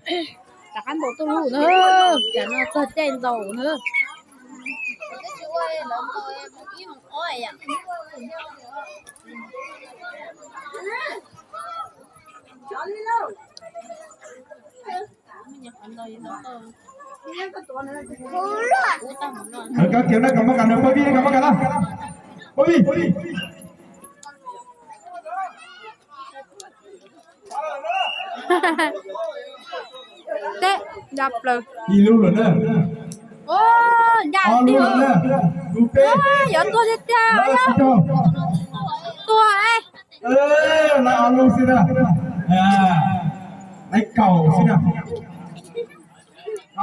Rov qab ntaus tuj lub na, cas no txog caij ntaus na. Kab kiag na, kom maj kam na, pab vij na, kom maj kam na. Pab vij. Teb, ncaj plaws. Ib lub lawm na. Ncaj tiag. Lub peb. Yuav tuag tiag tiag. Tuag. Lawv ob lub xwb na. Lawv kaum xwb na.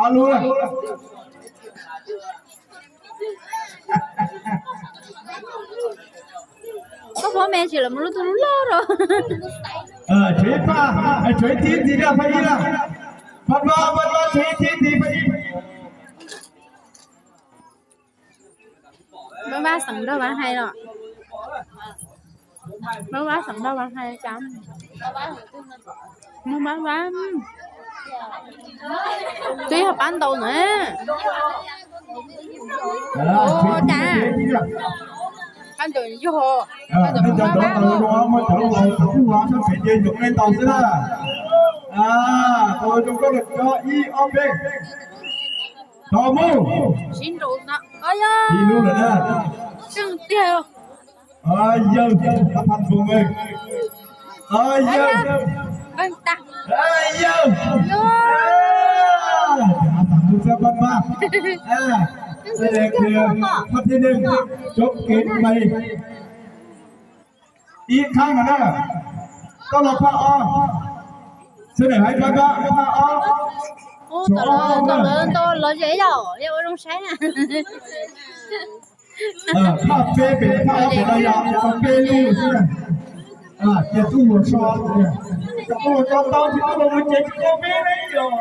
Ob lub na. Koj phob me tsis lawv mus lub tug lub loj rau. Tshuav ib pab, tshuav ib tib ntxiv na, pab ib na. Pab vaj, pab vaj, tshuav ib tib ntxiv, pab ib. Pab vaj xeem nrog Vaj Hais los. Pab vaj xeem nrog Vaj Hais cas. Pab vaj, twb yog pab ntaus na. Ua cas pab ntaus yog, pab ntaus pab vaj. Sib nraus no, tseeb tiag. Yawg, pab Phan Foom, yawg, yawg, pab Phan Foom, pab Phan, pab Thib Neeg, coob kev pais ib qhab no na, koj los phaj ob, sawv daws hais pab pab phaj ob. Ntau lawv ntau lawv ze yom, yog ua zoo saib na. Phaj peb pem phaj ob pem no yog tau peb lub xwb na. Ces tub hluas so, tub hluas so tau tsis tub hluas mus ces tsis tau peb ne yom.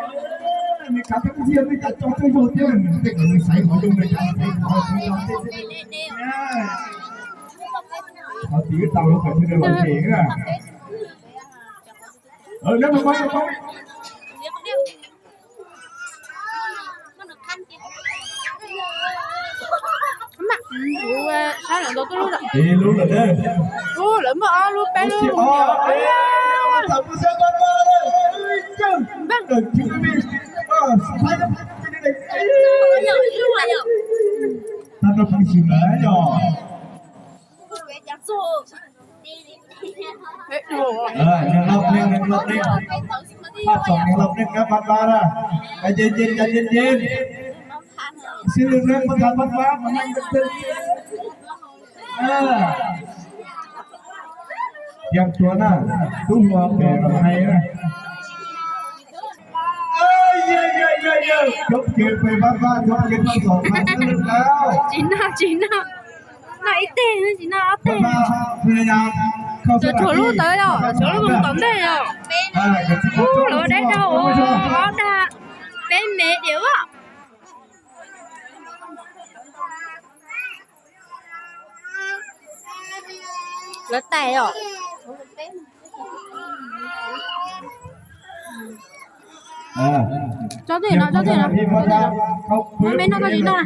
Nws kav peb ntxiag twb cas tso twb zog thiab, tej kom nws xaiv qhov zoo nws cas xaiv qhov zoo. Qhov tid tau lub kom thiaj li los ces na. Lub lawm, lawv muaj ob lub peb lub. Tag nrho peb xwm lawm yog. Neeg lauj neeg, neeg lauj neeg, phaj txom neeg lauj neeg na, pab pab na. Cov nce nce, cov nce nce, xib lwg neb puas tau pab pab mas neeg. Yog tuav na, tub hluas pem los hais na. Coob kev pem pab pab, coob kev phaj txom phaj xib lwg na. Tsis noj, tsis noj. Noj ib teg, tsis noj ob teg. Tshuav lub ntawd yom, tshuav lub ntawd ntej yom. Ub, lawv deb dhau, ob dag, peb mev diam as. Lawv tais os. Tso tej no, tso tej no. Ua me no koj tsis noj.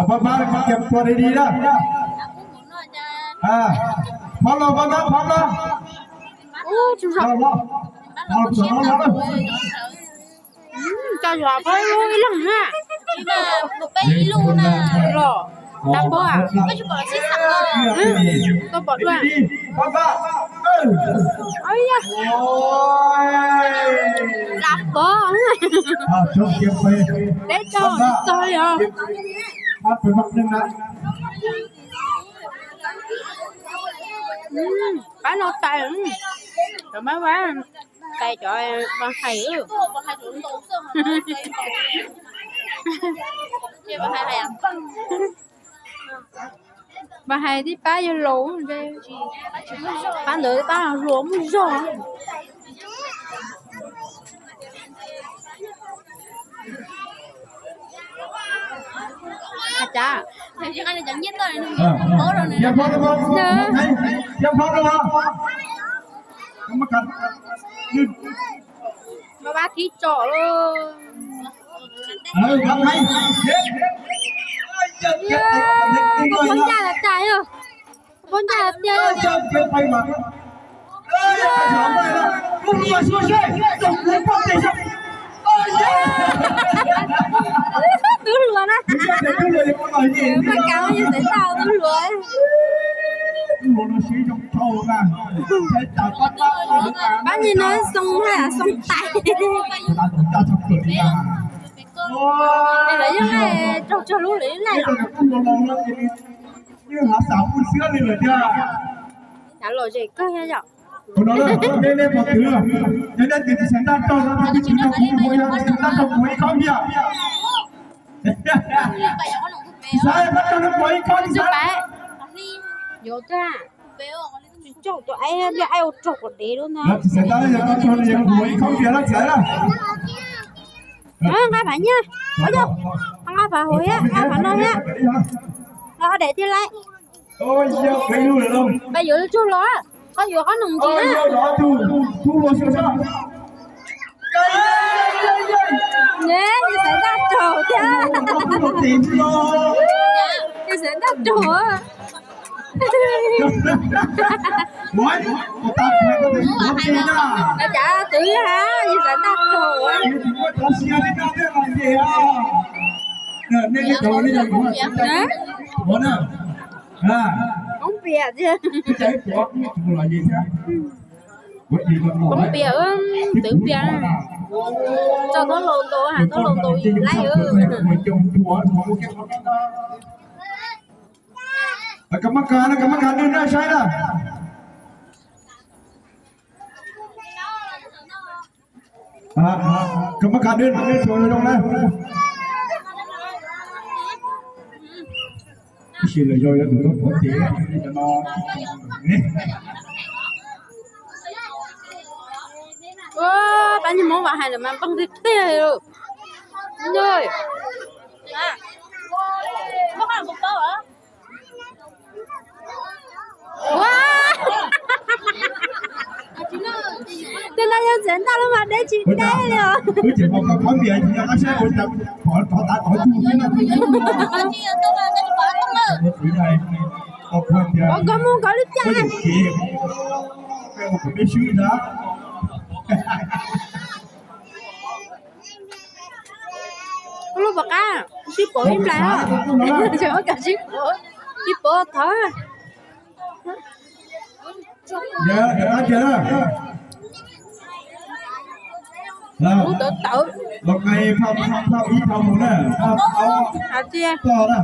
Pab pab, kem tua di di na. Pab los, pab los, pab los. Ub, tsis zoo. Tso yog peb lub ib leeg na. Los, tau pom, tau pom dua. Lam pov. Deb tau txog li os. Pab no tais, cov mab vab tais cov Vaj Hais. Vaj Hais tib pab yawg laus, pab ntawd pab hluas muaj zog. Cas Mab khib tsom lauj. Koj phob ncaj los cas yog? Koj phob ncaj los tiag. Tub hluas na. Paj kav yog xeev daj tub hluas. Pab ni no xoo ha xoo tais. Lawv yeej laij raug tsawg lub lawv yeej laij los. Xav lom zem kawg yom. Nej pom twv, nej twv tsis xav ntaj raug no, twv tsis xav ntaj raug kuv ib khob npias. Xav ntaj raug no kuv ib khob npias. Yuav tag. Tsis tsoom tus aib, aib ua raug kom dev lub ntag. Tsis xav ntaj raug no kuv ib khob npias lawm txawm na. Nqa phav nyiaj, nqa phav huv thiab, nqa phav no thiab. Nqa daim thiab lauj. Pab yuav lub tsuag los, koj yuav qhob noom ntsis na. Neb, yus xav ntaj raug thiab. Yus xav ntaj raug. Cas twv ha, yus xav ntaj raug. Koob piam tiag. Koob piam, twv piam. Tso tau laus ntaus, tau laus ntaus laib. Ka mab kas, ka mab kas nws na saib na. Ka mab kas nws, nws tsuas zoo na. Tab sis lawv yog yuav tus tub pov tias no. Pab niag Hmoob Vam hais lawm mas npleeg tiag tiag li. Tej no yog txiav ntaj lub mas deb tsis deb li os. Pov kov mus kov lub caj. Koj lub pov qab sib pov ib nplais os. Sib pov, sib pov thov. Ub tawv tawv. Hais tias lub voos ib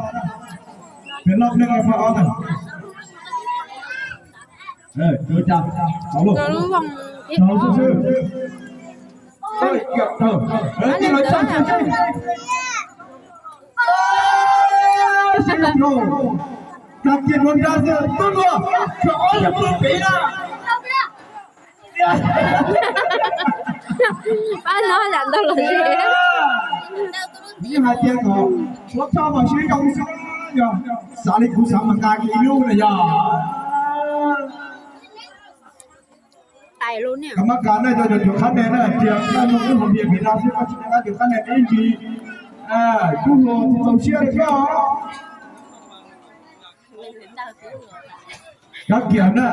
Pab no yam ntau los. Hais tias kom ua txoj mas sib zoo xwb, yog xav li kuv xav mas nqa kiag ib lub na yog. Ka mab kas na, cov cov qhab ntawd na, tias koj nug lub hom phiaj pem no xwb, koj tsis nqa cov qhab ntawd ib ntsis, kub hluas tsis txaus siab li koj. Kab kiag na,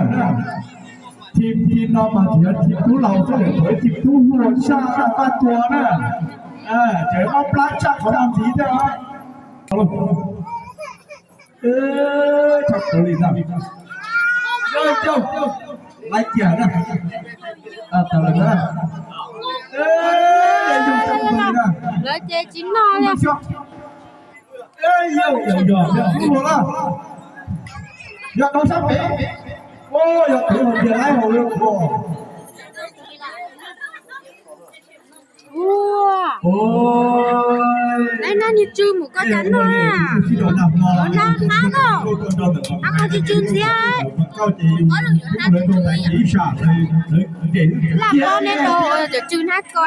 thim thim no mas tsis yog thim tub laus xwb, thim tub hluas tshaj paj tua na, tseem ob plab tshaj qhov no ntxiv thiab. Tshaj plaws li ntag. Laiv kiag na. Lawv ces tsis noj li. Yog tau sab pem, yog pem hauv tias laiv hauv li. Laiv nab niag tsw mus koj cas noj, yuav nab qab noj, nab qab tsw tsw ntxiag. Laj qab neb rau cov tsw nab ko.